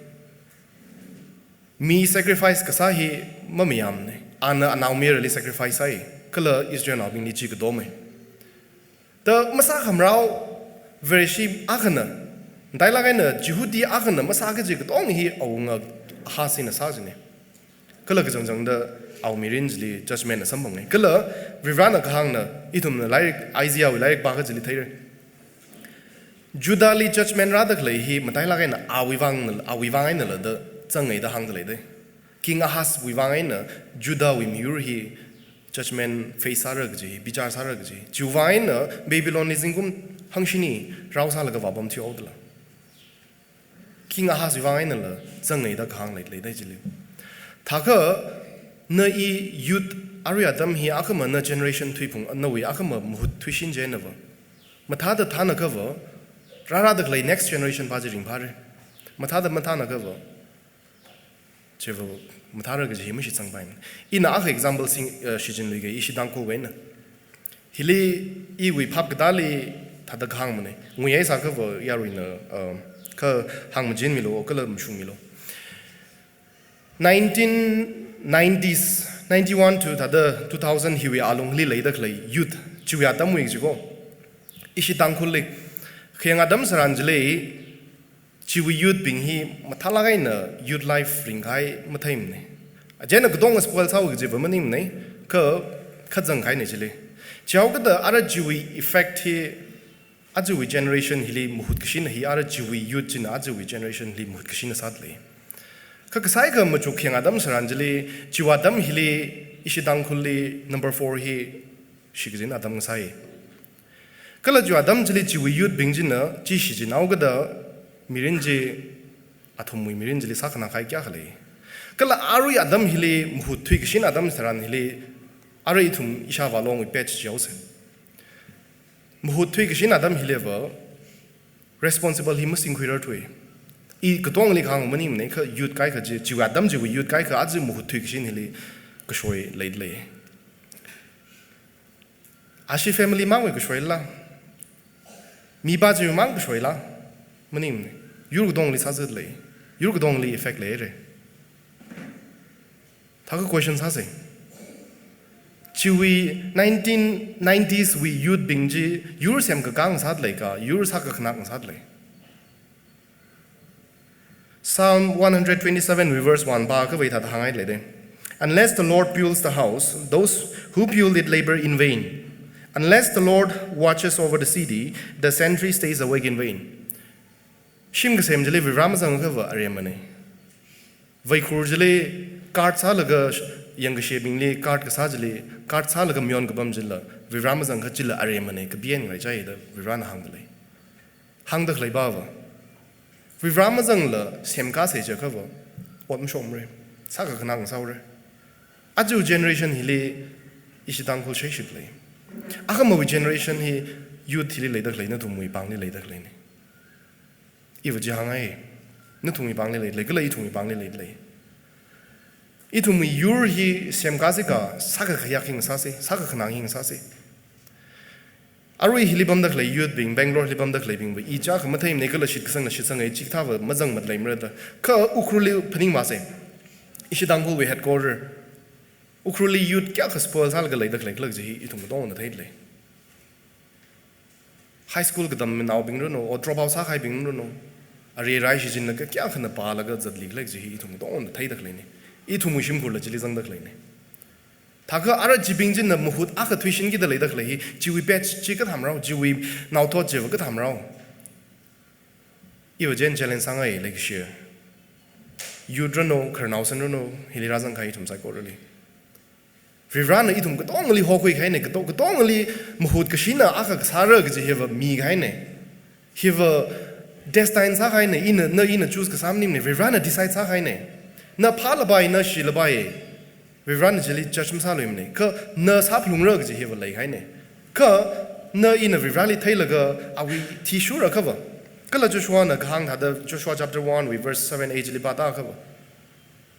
Mi sacrifice kasā hi mamayāmana. Ana anaomayarali sacrifice sāi. Kala Israelnaobingli chi katomai. Da masākhamarao Vareshi akhana, matailāk eina Jihudi akhana masā kaji katonga hi awunga Ahaz hina sā jina. Kala kachangchangda awui mirin chili judgment na samphanga. Kala Varivarāna kahāngna, ithumna lairik, Isaiah wui lairik pākha chili theira. Judah li judgment rāda khalei hi matailāk eina awui vang, awui vang einala da zangngaida hāngda leidai. King Ahaz wui vang eina Judah wui miyur hi judgment face sāra kaji, bichar sāra kaji. Chiwui vang eina Babylon li zingkum hangshini rao sālaga vāpamthuihaoda lei. King Ahaz wui vang einala zangngaida kahāng lei, leidai chili. Thākha na i youth arui atam hi akhama na generation thuiphung nawui akhama muhut thuishin chieina va. Mathāda thānakha va, rārāda khalei next generation pā chi ringphāra. Mathāda mathānakha va, chiva mathāra kaji hi mashitsangpaimana. Ina akha example sing, uh, shichinluiga, ishi Tangkhulwui eina. Hili iwui phap katāli thāda kahāngmana. Nguihai sākha va yaruina, uh, kha hāngmachinmilu, kala mashungmilu. Nineteen nineties, ninety-one to thāda two thousand hiwui alungli leida khalei youth, chiwui atamwui jiko. Ishi Tangkhulli, khayang atam tharan chili, chiwui youth bing hi mathālāk eina youth life ringkahai matheimana. Chieina katonga spoil sāhaowa kajiva maningmana, kha, kha zangkahaina chili. Chihaokida ara chiwui effect hi, achiwui generation hili muhutkashina hi, ara chiwui youth china achiwui generation hili muhutkashina sāda lei. Kha kasāikha machuk khayang atam tharan chili, chiwui atam hili, ishi Tangkhulli number four hi shikachin atam ngasai. Kala chiwui atam chili chiwui youth bing china chi shichinhaokida mirin chi, athumwui mirin chili sākhanā kahai kayākha lei. Kala arui atam hili muhut thuikashin atam tharan hili, arui ithum ishāvā longwui batch chihaosa. Muhut thuikashin atam hiliva responsible hi masingkhuirarthui. I katongali kahāng maningmana, kha youth kaikha chi, chiwui atam chiwui youth kaikha aja muhut thuikashin hili kashoi leida lei. Ashi family mangwui kashoila, mipā chiwui mang kashoila, maningmana. Yur katongali sāzat lei, yur katongali effect leira. Thākha question sāsa. Chiwui nineteen nineties wui youth bing chi yur semkakā ngasāda leika, yur sākakhanā ngasāda lei. Psalm one hundred twenty-seven wui verse one pākha hithāda hānghai lei de. "Unless the Lord builds the house, those who build it labor in vain. Unless the Lord watches over the city, the sentry stays awake in vain." Shim kasem chili Varivara mazangakha va aremana. Vaikhur chili guard sālaga, yangkashebingli guard kasā chili, guard sālaga mayon kapam chila, Varivara mazangakha chila aremana, kapi eingarai chai da Varivarana hāngda lei. Hāngda khalei pava, Varivara mazangla semkāsa jiakha va, ot mashokmara, sākakhanang sāhaora. Aja generation hili ishi Tangkhul shaishit lei. Akhamawui generation hi youth hili leida khalei, nathumwui pāngli leida khaleina. Iva chi hānghai, nathumwui pāngli lei, lei kala ithumwui pāngli lei, lei. Ithumwui yur hi semkāsi ka, sākakhayak hi ngasāsa, sākakhanang hi ngasāsa. Arui hili pamda khalei youth bing, Bangalore hili pamda khaleibing va, i chiyākha matheimana kala shitkasangna shitsanga, chikathā va mazangmat leimara da. Kha Ukhrulli phaningvāsa. Ishi Tangkhulwui headquarter. Ukhrulli youth kayākha spoil sālaga leida khalei khala kaji hi ithum katongna theida lei. High school katamnaobing ranu, o drop out sākahaibing ranu, arui rai shichinlaga kayākhana pālaga zatli khalei kaji hi ithum katongna theida khaleina. Ithumwui shimkhurla chili zangda khaleina. Thākha ara chibing china mahut akha thuishinkida leida khalei hi, chiwui batch chi kathāmarao, chiwui naothot chiva kathāmarao. Iva chieina challenge sāngai leikashi. Youth ranu, khararnaosan ranu, hili rāzangkahai ithum saikorali. Varivarana ithum katongali hokhui kahaina, kato-, katongali mahut kashina akha kasāra kaji hiva mikahaina. Hiva destine sākahaina, ina, na ina choose kasā maningmana, Varivarana decide sākahaina. Na phālapai, na shilapai. Varivarana chili judge masāluimana. Kha na sāphalungra kaji hiva leikahaina. Kha na ina Varivarali theilaga awui thishura kha va. Kala Joshuana kahāng thāda, Joshua chapter one wui verse seven, eight chili pāda kha va.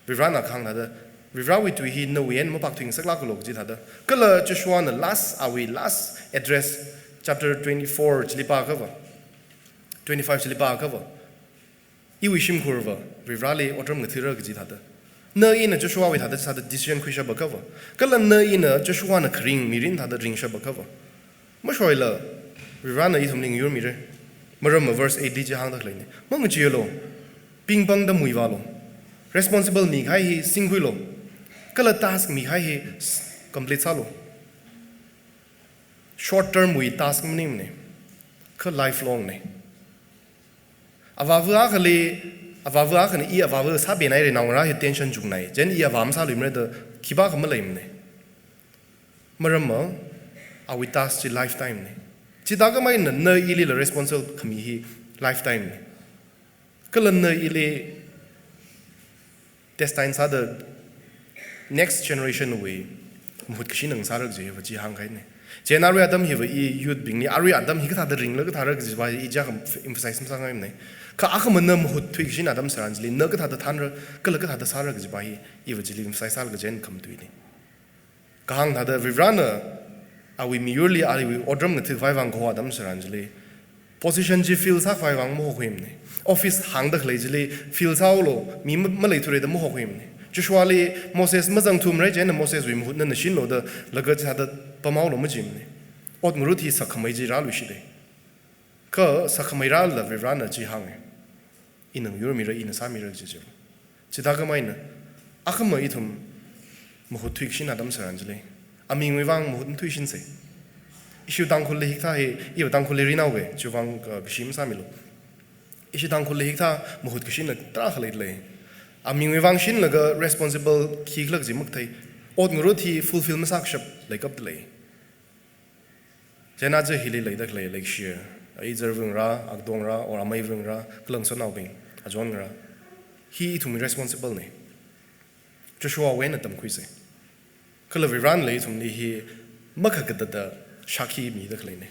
Varivarana kahāng thāda, Varivarawui tui hi nawui eina mapakthui ngasaklākalu kaji thāda. Kala Joshuana last, awui last address, chapter twenty-four chili pākha va, twenty-five chili pākha va, iwui shimkhur va Varivarali otram ngathāra kaji thāda. Na ina Joshuawui thāda, thāda decision khuishapa kha va. Kala na ina Joshuana kharing mirin thāda ringshapa kha va. Mashoila, Varivarana ithumli ngayurmira. Maramva verse eight li chi hāngda khaleina. Mangacheealu, pingpangda muivālu. Responsible mikahai hi singkhuilu. Kala task mikahai hi s-, complete sālu. Short term wui task maningmana. Kha lifelong na. Avāva akhali, avāva akhana i avāva sāpenghaira, naongarā hi tension chukngai. Chieina i avā masāluimara da khipākha maleimana. Maramva, awui task chi lifetime na. Chithākhamei eina na ilila responsible khami hi lifetime na. Kala na ili destine sāda next generation wui mahut kashina ngasāra kaji hiva chi hāngkahaina. Chieina arui atam hiva i youth bingli arui atam hi kathāda ringlaga thāra kajiva i chiyākha emphasize masāngaimana. Kha akhama na mahut thuikashi atam tharan chili na kathāda thānra, kala kathāda sāra kajiva hi iva chili emphasize sālaga chieina khamatuina. Kahāng thāda Varivarana awui miyurli awui otram ngathākhavai vang kaho atam tharan chili, position chi fill sākhavai vang mahokhuimana. Office hāngda khalei chili fill sāhaolu, mi ma-, maleithura da mahokhuimana. Joshuali Moses mazangthumara, chieina Moseswui mahut nana shinlu da laga chithāda pamhaolu majimana. Ot ngarut hi sakkhamei chi rāluishita. Kha sakkhamei rālala Varivarana chi hānga. Ina ngayurmira, ina sāmira kaji chi. Chithākhamei eina, akhama ithum mahut thuikashi atam tharan chili, amingwui vang mahut thuishinsa. Ishi Tangkhulli hikathā hi, iva Tangkhulli rinhaowa, chiwui vang, uh, kashi masāmilu. Ishi Tangkhulli hikathā mahut kashina tarākha leilei. Amingwui vang shinlaga responsible khikhala kaji makathei. Ot ngarut hi fulfill masākashap leikapta lei. Chieina aja hili leida khalei leikashi, a izarvangarā, akadongarā, or ameivangarā, kala ngasotnaobing, achonngarā. Hi ithumwui responsible na. Joshuawui eina tamkhuisa. Kala Varivarana ithumli hi makhagatata shākhi mida khaleina.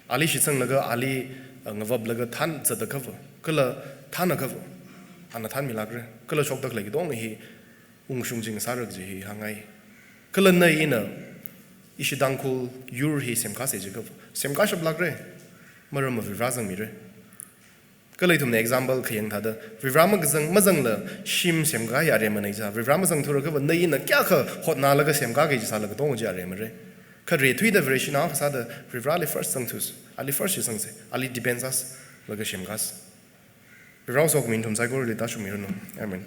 Ali shitsanglaga, ali, uh, ngavaplaga thān zatda kha va, kala thāna kha va, ana thānmilākra. Kala shokda khalei katonga hi ungshung chi ngasāra kaji hi hāngngai. Kala na ina ishi Tangkhul yur hi semkāsa jiakha va, semkāshaplākra. Maramva Varivara zangmira. Kala ithumna example khayang thāda, Varivara makazang, mazangla shim semkā hi aremana jiakha, Varivara mazangthura kha va, na ina kayākha hotnālaga semkāki jisāla katonga chi aremara. Kha rithuida Vareshi nao akha sāda, Varivarali first zangthusa, ali first shitsangsa, ali depend sāsa, laga semkāsa. Prohowui sokhami nathum saikorali tāshungmiranu. Amen.